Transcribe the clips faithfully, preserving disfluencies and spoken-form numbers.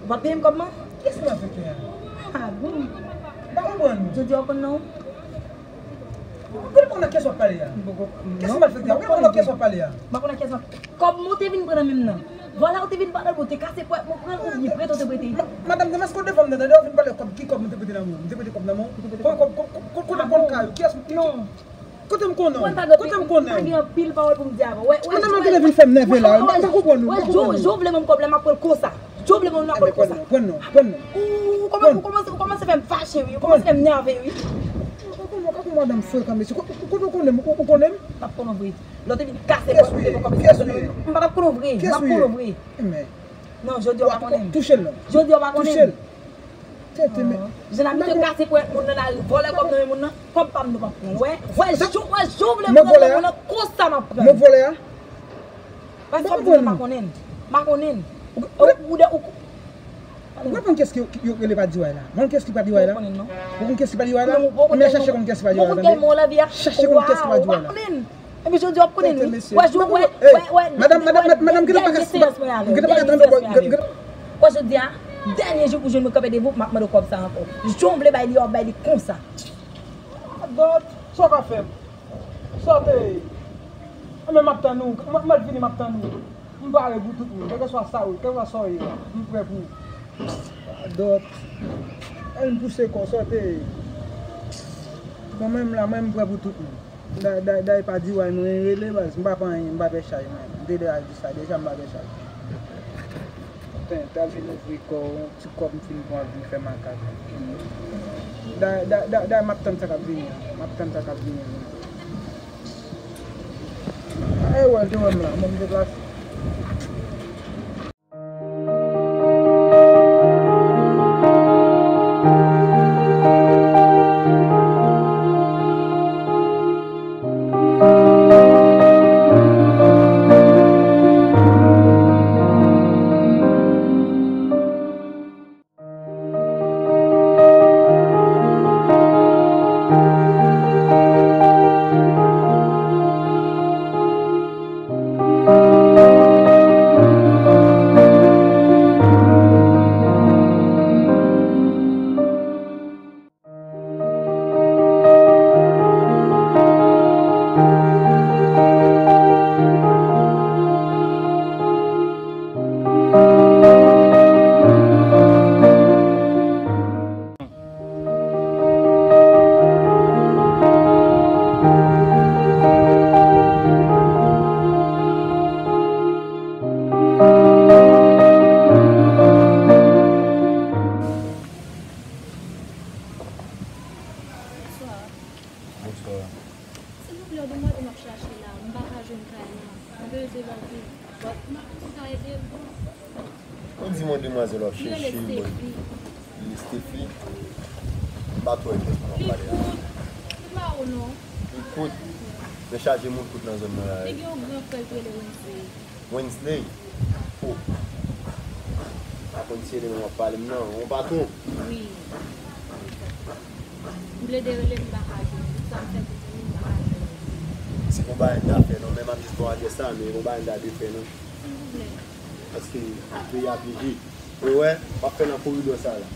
Ou pa peye m kòb mwen? Kiyès ki malfektè a? Ah bon? M pa konprann. Jodi a w konn non? Ou konn nan kiyès w ap pale a? Kiyès ki malfektè a? Ou konn nan kiyès w ap pale a? M pa konn nan kiyès w ap. Kòb mwen w te vin pran nan men m nan. Vòlè w te vin pale, ou te kase pwèt mwen pran l, ou vin prete, ou te prete. Ma-, madanm, demen, èske w devan m nan, tande, w vin pale kòb, ki kòb mwen te prete nan men w? Mwen te prete kòb nan men w? Kòb, kòb, kòb, kòb, kote m konn kay ou? Kiyès? Non. Kote m konnen w? Kote m konnen w? Mwen pa gen anpil pawòl pou m di avè w. Wè, wè, madanm, wè, gade vin fè m nève la. M pa konprann ou. Wè, Joe, Joe vle ban m kòb la, m ap pran l konsa. Joe vle ban m, m ap pran l konsa. Pran non, pran non, pran non. Ou, ou kòmanse, ou kòmanse, ou kòmanse fè m fache, wi. Ou kòmanse fè m nève, wi. Ou, ou, ou, ou madanm frekan, mesye. Ko-, ko-, kote w konnen m? Ou, ou konnen m? M ap konnen w vre. Lè w te vin kase kòb, m te pran kòb, m pa t ap konnen w vre. M ap konnen w vre. Men. Non, jodi a w pa konnen m. Touche l non. Jodi a w pa konnen m. Touche l. Tete, men. Jan abitye kase pwèt moun nan lari, vòlè kòb nan men moun nan, kòb pa m nou p ap pran l. Wè, wè, jou, wè, jou vle pran nan moun nan, konsa m ap pran l. Mwen vòlè a? Paske w ap di m pa konnen l. M pa konnen l. Ou, ou, ou, ou konn kiyès ki yo rele pa D Y la? Ou konn kiyès ki pa D Y la? Ou konn kiyès ki pa D Y la? Ou konn chache konn kiyès ki pa D Y la, tande? Chache konn kiyès ki pa D Y la. Epi jodi w ap konnen wi. Wè jou, wè, wè, wè, madanm, madanm, madanm, madanm, gade pa ka, gade pa ka tande. Wè jodi a, dènye jou pou jwenn mwen kanpe devan w, m ap mande w kòb sa ankò. Jan w vle bay li a, w ap bay li konsa. Dòt, sa w ka fè m? Sa w te ye? Anben, m ap tann ou. M, m ap vini, m ap tann ou. M pare pou tout moun. Kèlkeswa sa w ye, kèlkeswa sa w ye, m prè pou ou. Dòt, ann pouse kò, sa w te ye? Bon, mwen menm la, mwen, m prè pou tout moun. Da, da, da, e pa D Y mwen rele, baz. M pa pè anyen, m pa pè chay, mwen. M te deja di sa deja, m pa pè chay. Ten, ta vin ouvri kò w, yon ti kòb m fin pran, vin fè makak. Da, da, da, da, m ap tann sa k ap vini an. M ap tann sa k ap vini an. Ay, wè, te wè m la, mwen, m deplase. Bonswa. Bonswa. Silvouplè, yon demwazèl m ap chache la, m pa ka jwenn kay la. M bezwen l anpil. Ou ka ede m? Ou di m yon demwazèl w ap chèche, li rele Steffi. Li rele Steffi. M pa twò wè kiyès moun w ap pale a. Li kout. Li pa wo non. Li kout. Men chaje moun kout nan zòn nan la wi. Li gen yon gran frè l ki rele Wensley. Wensley? Oh. Pa konn si se li menm w ap pale m nan, yon patwon. Wi. M plede rele m pa ka jwenn li. Sa m fè pou jwenn li, m pa ka jwenn li. Se yon bagay m ta fè non, men m ap jis ba w adrès la, men yon bagay m ta dwe fè non. Silvouplè. Paske peyi a pyeje. Ou wè, w ap fè nan koridò sa la.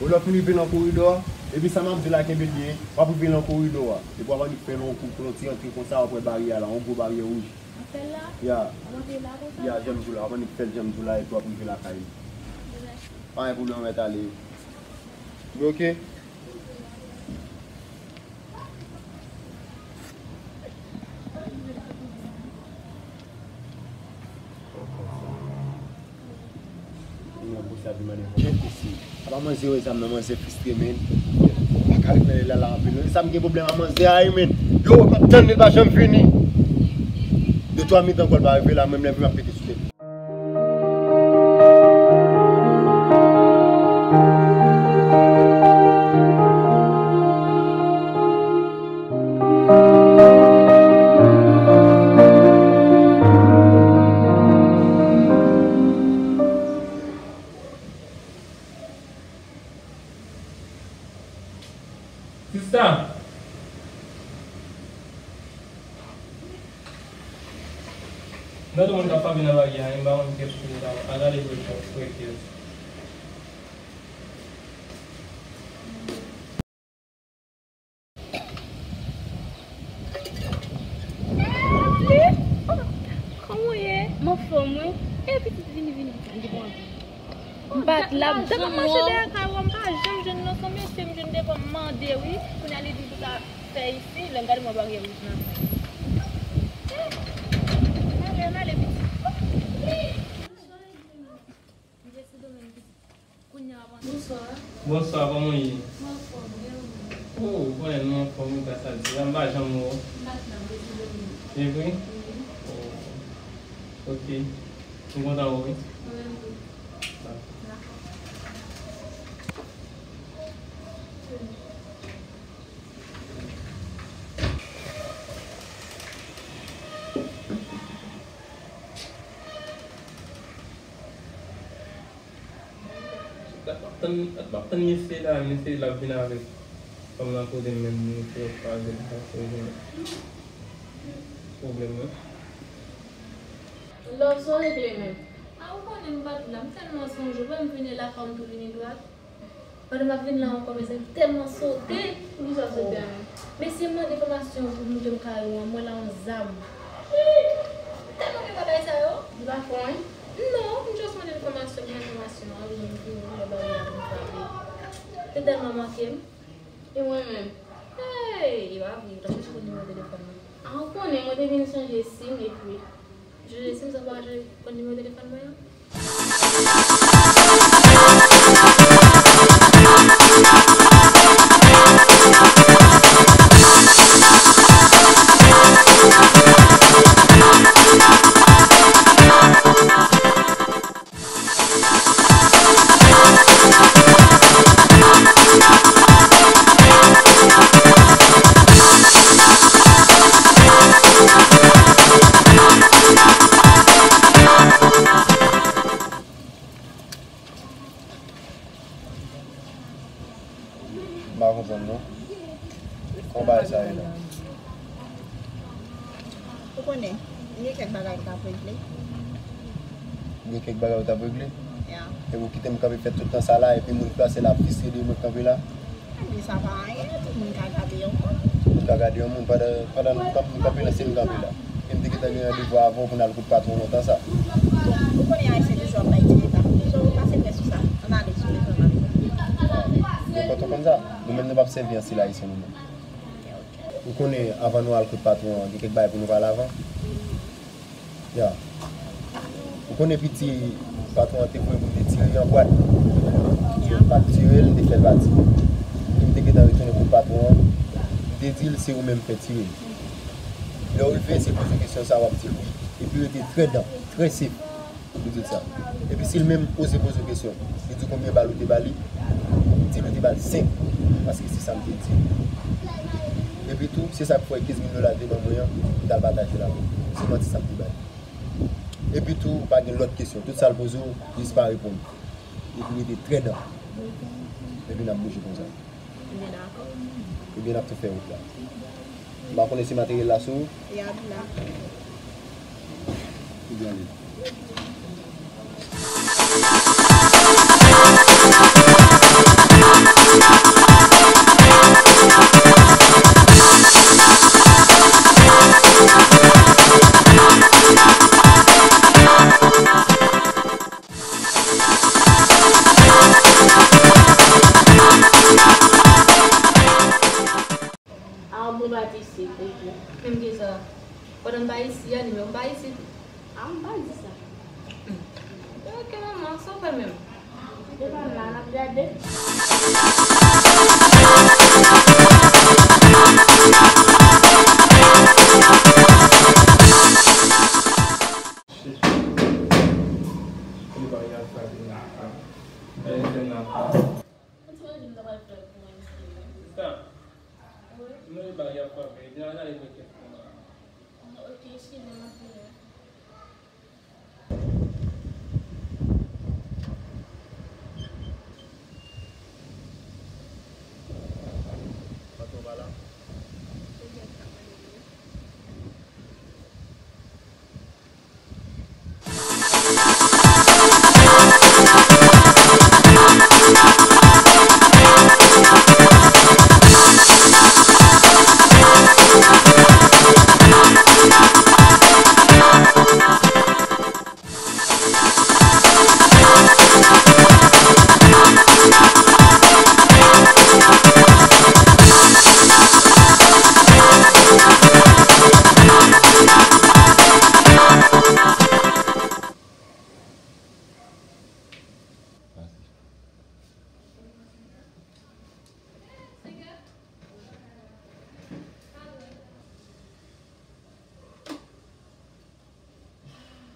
Ou lè w fin rive nan koridò a, epi sa m ap di la kenbe l byen, w ap rive nan koridò a. Epi w ap annik fè l yon kou, yon ti antre konsa, w ap wè baryè a la, yon gwo baryè wouj. An fè l la? Ya. An antre la konsa? Ya, jan m di w la, w ap annik fè l jan m di w la, epi w ap rive lakay ou. Bon, mèsi. Pa gen pwoblèm, w mèt ale. Bloke. Kèt isi. Apa manzè wè zam nan, manzè fristre, men. Pa ka ret nan lè la anpil, non. Zam gen pwoblèm a manzè a, wi, men. Yo, m ap tann li, l pa janm vini. De twa minit ankò, l pa rive la, menm lè m ap pete sou tèt. Sista! M tande moun k ap frape nan baryè a, m pa konn kiyès ki te la, pa gade pou l fè eksprè kiyès. Fò mwen, e pitit vini, vini, pitit, vini pran. M pa t la, m tèlman mache dèyè kay ou, m pa janm jwenn non, se yon mesye m jwenn devan m mande wi. Kounye a li di pou sa fè isi, lè m gade m wè bagay wouj nan men. Ale, ale, pitit. Bonswa. Bonswa, kòman w ye? Mwen anfòm, e ou menm? Oh, ou konnen nou anfòm wi, gras a Dye. M pa janm wè w. M pa t la, m te sou domèn. E vre? Wi. Oh, ok. M kontan wè w wi. Mwen menm tou. Dakò. Dakò. M ap tann, m ap tann mesye la, mesye la ap vin avèk fanm nan kote m menm, mesye ap pale, m pa konn pwoblèm nan. Love, sa w regle menm? A, ou konnen m pa t la, m tèlman sonje w, m vini lakay ou, m tou vini dwat. Pandan m ap vin la ankò, mezanmi, m tèlman sote. Poukisa w sote a menm? Mesye mande enfòmasyon pou m montre m kay ou an, m wè la yon zam. M tèlman gen bagay sa yo. Li pa fè anyen? Non, m just mande enfòmasyon, m gen enfòmasyon an, li di m ki lè bagay la pou m frape. Te tèlman manke m. E mwen menm? Hey, e pa vre, ou t ap chèche konn nimewo telefòn mwen. A, ou konnen, mwen te vin chanje sim epi. Chanje sim san pa chanje konn nimewo telefòn mwen an? M pa konprann non. Kòman bagay sa ye la? Ou konnen, m gen kèk bagay m t ap regle. M gen kèk bagay ou t ap regle? Ya. Epi ou kite m kanpe fè tout tan sa la, epi moun plase la ap fristre de mwen kanpe la? Ebyen, sa pa anyen, tout moun ka gade yon moun. Tout moun ka gade yon moun pandan, pandan nou kanpe, nou kanpe la, se nou kanpe la. E m te gentan gen randevou avè w pou n al kot patwon lontan sa. Bon, ou konnen Ayisyen toujou ap bay ti reta. So, pase tèt sou sa. Ann ale sou letan n ale. Nenpòt ou konn sa. Nou menm nou p ap sèvi an stil ayisyen nou menm. Ou konnen, anvan nou al kot patwon an, gen kèk bagay pou nou pale avan. Ya. Ou konnen piti patwon an te voye pou m te tire an bwat. M pa t tire l, m te fè l pati. M te gentan retounen kot patwon an. M te di l se ou menm k fè tire l. Lè w rive, se poze kesyon sa, w ap di l wi. Epi rete trè dan, trè sef. Li di l sa. Epi si l menm oze poze w kesyon, li di w konbyen bal ou te ba li, di l ou te ba l senk, paske se sa m te di. Epi tou, se sa k fè kenz mil dola l te ban mwen an, m t al pataje l avè w. Se manti sa m te ba li. Epi tou, pa gen lòt kesyon. Tout sa l poze w, jis pa reponn. Epi rete trè dan. Epi n ap bouje konsa. Ebyen, dakò. Ebyen, n ap tou fè wout la. M pa konnen si materyèl la sou ou. Ya, li la. Ebyen, ale. A, yon bon pati isit, ok. Menm ke sa. Pandan m pa isi a, nimewo m pa isi tou. A, m pa di sa. Ok, manman, sa w fè menm? Devan m la, n ap gade. Chèche. Li pa y ap frape nan ka. Lè li fè nan ka. Ou te wè jan m ta pral fè pou mwen, mesye. Sa. Wi. Non, li pa y ap frape. Nan, nan, li fè kèk kòman. Ok, eskize m, m ap vini. Patwon pa la.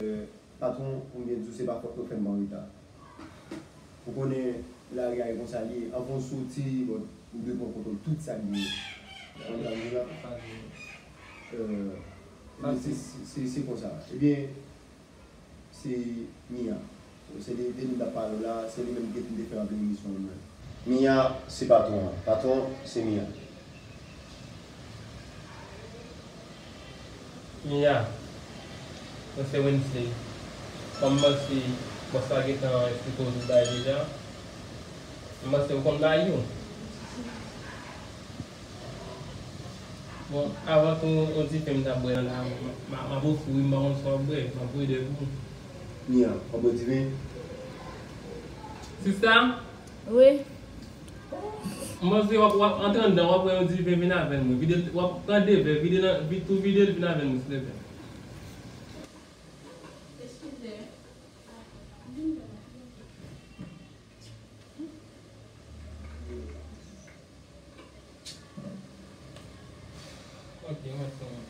Patwon, pou m byen di w, se pa fòt mwen fè m an reta. Ou konnen lari a e konsa l ye. Anvan w soti, bon, ou dwe pran kontwòl tout sa k gen. Ou konprann sa m di w la? Euh, se, se, se, se konsa. Ebyen, se Mia. Se li, de li m t ap pale w la, se li menm ki te fè anpil emisyon mwen. Mia, se patwon an. Patwon, se Mia. Mia, mwen se Wensley. Kòm m panse bòs la gentan eksplike w tout bagay deja, m panse w konn bagay yo. Bon, avan tou, yon diven m t ap bwè nan la, m, m, m ap ofri w, m pa konn si w ap bwè, m ap voye de pou ou. Mia, w ap bwè diven? Sista? Wi. M panse w ap, w ap antre anndan, w ap pran yon diven, vin avè n, wi. Vide l, w ap pran de vè, vide nan, vi-, tou vide l, vin avè n, wi, silvouplè. Eskize. Ok, mwen se mwen.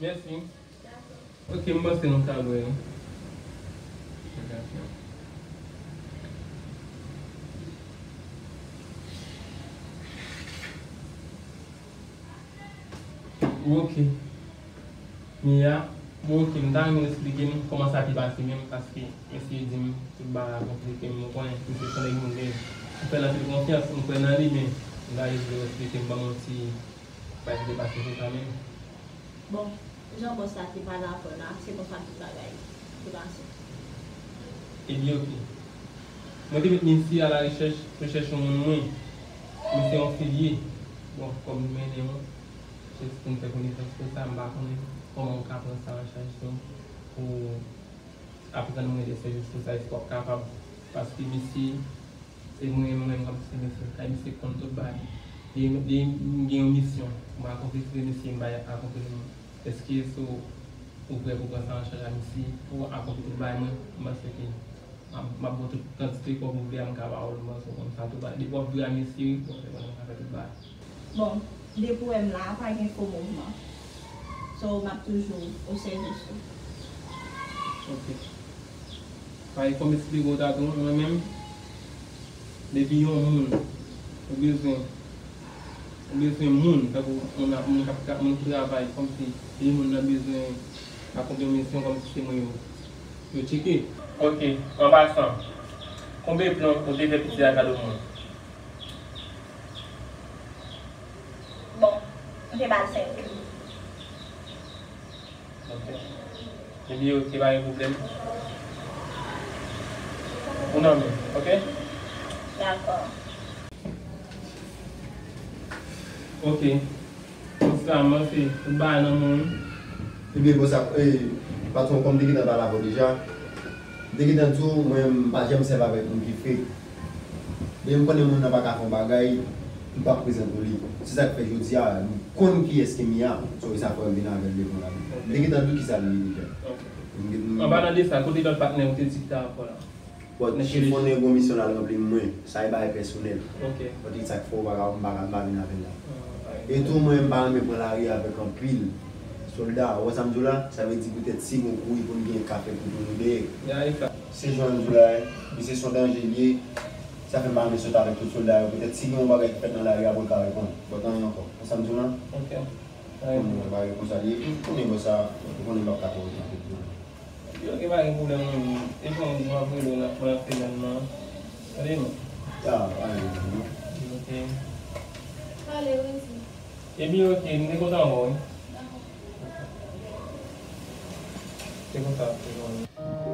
Mèsi. Ok, m panse nou ka lwe, wi. Ok. Mia, bon, ok, m ta renmen w eksplike m kòman sa te pase menm, paske mesye di m tout bagay la konplike, m konnen misye se yon nèg moun, men m fè l anpil konfyans, m kwè nan li, men m ta jis vle w eksplike m, ban m yon ti bagay ki te pase sou sa menm. Bon, jan bòs la te pale avè w la, se konsa tout bagay te pase. Ebyen, ok. Mwen te met misye a la rechèch, rechèch yon moun mwen. Mwen se yon filye. Bon, kòm nou mennen yon, jis pou n fè konesans konsa, m pa konnen kòman w ka pran sa an chaj tou, pou aprann mwen de sèvis konsa, èske w ap kapab? Paske misye, se mwen menm k ap sèvi misye. Kay misye konn tout bagay. Depi, depi m gen yon misyon pou m akonpli, se misye m bay akonpli l. Èske si w, ou prè pou pran sa an chaj a misye, pou akonpli tout bagay mwen, m panse ke m ap, m ap ba w tout kantite kòb ou vle a, m ka ba w l, m panse w konn sa tou bagay. Depi w ap dwe a misye, wi, bon, se konn m ka fè tout bagay. Bon, depi w wè m la, pa gen fo mouvman. So, m ap toujou o sèvis ou. Ok. Paske kòm m eksplike w ta tou, mwen menm, depi yon moun, ou bezwen, ou bezwen moun, tankou moun ap, moun k ap, k ap, moun ki travay, kòmsi depi moun nan bezwen akonpli yon misyon, kòmsi se mwen yo, yo tcheke. Ok, an pasan, konbyen plon ou te fè piti a kado moun? Bon, m te ba l senk. Ok. Ebyen, ok, pa gen pwoblèm. Ou nan men, ok? Dakò. Ok. Konsa, m panse tout bagay nan men w, wi. Ebyen, bòs ap, eh, patwon, kòm m te gentan pale avè w deja, m te gentan di w, mwen, m pa janm sèvi avèk moun ki fake. Depi m konnen moun nan pa ka fè yon bagay, m p ap prezante w li. Se sa k fè jodi a, m konn kiyès ki Mia, so e sa fè m vin avè l devan w la. M te gentan di w kisa l ye deja. M gen- An palan de sa, kote lòt patnè ou te di ki ta ankò la? Bon, Nèg chif yon nèg yon misyon l al ranpli mwen, sa e bagay pèsonèl. Ok. Poutèt sa k fè w pa ka, m pa ka, m pa vin avè l la. Ah, pa gen pwoblèm. E tou mwen, m pa renmen pran lari avèk anpil sòlda. Ou wè sa m di w la? Sa vle di poutèt si gon kouri pou n gen ka fè pou nou dèyè. Ya, e sa. Se jan m di w la, misye se yon danje l ye. Sa fè m pa renmen sot avèk tout sòlda yo. Poutèt si gen yon bagay ki fèt nan lari a, pou l ka reponn. But anyen ankò. Ou sa m di w lan? Ok. Konnen bagay konsa l ye. Ou konnen bò sa, ou konnen m p ap ka twò rete anpil pou mwen. Yo, ok, pa gen pwoblèm, non. E fò m di w m ap rele w nan, nan semèn nan. Tande, non? Ya, pa gen pwoblèm, non. Ok. Pale, Wendy. Ebyen, ok, m te kontan wè w, wi. Dakò. Se konsa, se konsa.